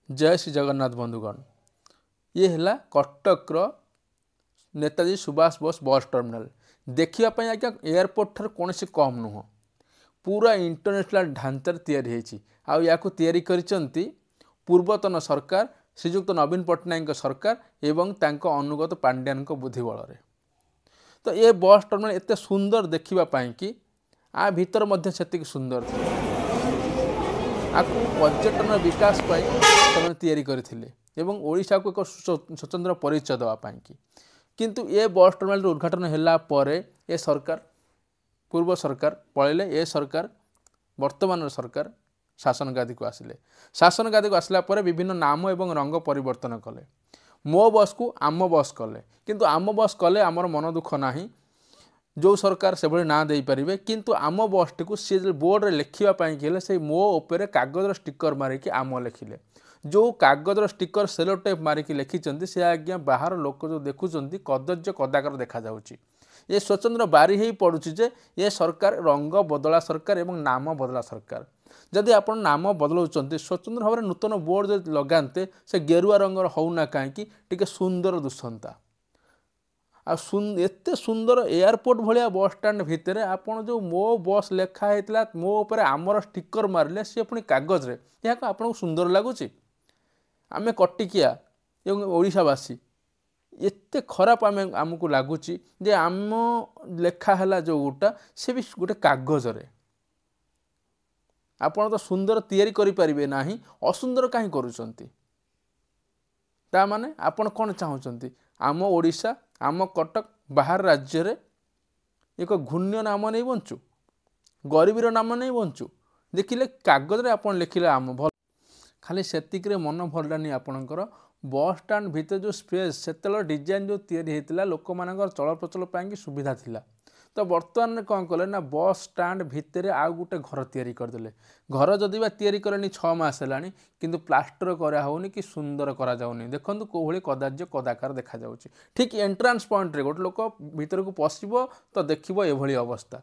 ଜୟ ଶ୍ରୀ ଜଗନ୍ନାଥ ବନ୍ଧୁଗଣ। ଇଏ ହେଲା କଟକର ନେତାଜୀ ସୁଭାଷ ବୋଷ ବସ୍ ଟର୍ମିନାଲ। ଦେଖିବା ପାଇଁ ଆଜ୍ଞା ଏୟାରପୋର୍ଟ ଠାରୁ କୌଣସି କମ୍ ନୁହଁ, ପୁରା ଇଣ୍ଟରନ୍ୟାସନାଲ୍ ଢାଞ୍ଚାରେ ତିଆରି ହେଇଛି। ଆଉ ୟାକୁ ତିଆରି କରିଛନ୍ତି ପୂର୍ବତନ ସରକାର ଶ୍ରୀଯୁକ୍ତ ନବୀନ ପଟ୍ଟନାୟକଙ୍କ ସରକାର ଏବଂ ତାଙ୍କ ଅନୁଗତ ପାଣ୍ଡିଆନଙ୍କ ବୁଦ୍ଧି ବଳରେ। ତ ଏ ବସ୍ ଟର୍ମିନାଲ ଏତେ ସୁନ୍ଦର ଦେଖିବା ପାଇଁକି ଆ ଭିତର ମଧ୍ୟ ସେତିକି ସୁନ୍ଦର ଥିଲା। ଆକୁ ପର୍ଯ୍ୟଟନର ବିକାଶ ପାଇଁ ସେମାନେ ତିଆରି କରିଥିଲେ ଏବଂ ଓଡ଼ିଶାକୁ ଏକ ସ୍ୱତନ୍ତ୍ର ପରିଚୟ ଦେବା ପାଇଁକି। କିନ୍ତୁ ଏ ବସ୍ ଟର୍ମିନାଲର ଉଦ୍ଘାଟନ ହେଲା ପରେ ଏ ସରକାର, ପୂର୍ବ ସରକାର ପଳେଇଲେ, ଏ ସରକାର ବର୍ତ୍ତମାନର ସରକାର ଶାସନ ଗାଦିକୁ ଆସିଲେ। ଶାସନ ଗାଦିକୁ ଆସିଲା ପରେ ବିଭିନ୍ନ ନାମ ଏବଂ ରଙ୍ଗ ପରିବର୍ତ୍ତନ କଲେ। ମୋ ବସ୍କୁ ଆମ ବସ୍ କଲେ। କିନ୍ତୁ ଆମ ବସ୍ କଲେ ଆମର ମନ ଦୁଃଖ ନାହିଁ, ଯେଉଁ ସରକାର ସେଭଳି ନାଁ ଦେଇପାରିବେ। କିନ୍ତୁ ଆମ ବସ୍ଟିକୁ ସିଏ ଯେତେବେଳେ ବୋର୍ଡ଼ରେ ଲେଖିବା ପାଇଁକି ହେଲେ ସେଇ ମୋ ଉପରେ କାଗଜର ଷ୍ଟିକର ମାରିକି ଆମ ଲେଖିଲେ। ଯେଉଁ କାଗଜର ଷ୍ଟିକର ସେଲୋ ଟେପ୍ ମାରିକି ଲେଖିଛନ୍ତି ସେ ଆଜ୍ଞା ବାହାର ଲୋକ ଯେଉଁ ଦେଖୁଛନ୍ତି କଦର୍ଯ୍ୟ କଦାକର ଦେଖାଯାଉଛି। ଏ ସ୍ୱତନ୍ତ୍ର ବାରି ହେଇ ପଡ଼ୁଛି ଯେ ଏ ସରକାର ରଙ୍ଗ ବଦଳା ସରକାର ଏବଂ ନାମ ବଦଳା ସରକାର। ଯଦି ଆପଣ ନାମ ବଦଳାଉଛନ୍ତି, ସ୍ୱତନ୍ତ୍ର ଭାବରେ ନୂତନ ବୋର୍ଡ଼ ଯଦି ଲଗାନ୍ତେ, ସେ ଗେରୁଆ ରଙ୍ଗର ହେଉନା କାହିଁକି ଟିକେ ସୁନ୍ଦର ଦୁଶନ୍ତା। ଆଉ ଏତେ ସୁନ୍ଦର ଏୟାରପୋର୍ଟ ଭଳିଆ ବସଷ୍ଟାଣ୍ଡ ଭିତରେ ଆପଣ ଯେଉଁ ମୋ ବସ୍ ଲେଖା ହେଇଥିଲା, ମୋ ଉପରେ ଆମର ଷ୍ଟିକର ମାରିଲେ, ସିଏ ପୁଣି କାଗଜରେ, ଏହାକୁ ଆପଣଙ୍କୁ ସୁନ୍ଦର ଲାଗୁଛି? ଆମେ କଟିକିଆ ଏବଂ ଓଡ଼ିଶାବାସୀ ଏତେ ଖରାପ ଆମକୁ ଲାଗୁଛି ଯେ ଆମ ଲେଖା ହେଲା ଯେଉଁଟା ସେ ବି ଗୋଟେ କାଗଜରେ। ଆପଣ ତ ସୁନ୍ଦର ତିଆରି କରିପାରିବେ ନାହିଁ, ଅସୁନ୍ଦର କାହିଁ କରୁଛନ୍ତି? ତା ମାନେ ଆପଣ କ'ଣ ଚାହୁଁଛନ୍ତି? ଆମ ଓଡ଼ିଶା, ଆମ କଟକ ବାହାର ରାଜ୍ୟରେ ଏକ ଘୃଣ୍ୟ ନାମ ନେଇ ବଞ୍ଚୁ, ଗରିବୀର ନାମ ନେଇ ବଞ୍ଚୁ। ଦେଖିଲେ କାଗଜରେ ଆପଣ ଲେଖିଲେ ଆମ ଭଲ, ଖାଲି ସେତିକିରେ ମନ ଭରିଲାନି ଆପଣଙ୍କର। ବସଷ୍ଟାଣ୍ଡ ଭିତରେ ଯେଉଁ ସ୍ପେସ୍, ସେତେବେଳେ ଡିଜାଇନ୍ ଯେଉଁ ତିଆରି ହେଇଥିଲା ଲୋକମାନଙ୍କର ଚଳପ୍ରଚଳ ପାଇଁକି ସୁବିଧା ଥିଲା। ତ ବର୍ତ୍ତମାନ କ'ଣ କଲେ ନା ବସ୍ ଷ୍ଟାଣ୍ଡ ଭିତରେ ଆଉ ଗୋଟେ ଘର ତିଆରି କରିଦେଲେ। ଘର ଯଦି ବା ତିଆରି କଲେଣି 6 ମାସ ହେଲାଣି, କିନ୍ତୁ ପ୍ଲାଷ୍ଟର କରାହେଉନି କି ସୁନ୍ଦର କରାଯାଉନି। ଦେଖନ୍ତୁ କେଉଁଭଳି କଦାର୍ଯ୍ୟ କଦାକାର ଦେଖାଯାଉଛି। ଠିକ୍ ଏଣ୍ଟ୍ରାନ୍ସ ପଏଣ୍ଟରେ ଗୋଟେ ଲୋକ ଭିତରକୁ ପଶିବ ତ ଦେଖିବ ଏଭଳି ଅବସ୍ଥା।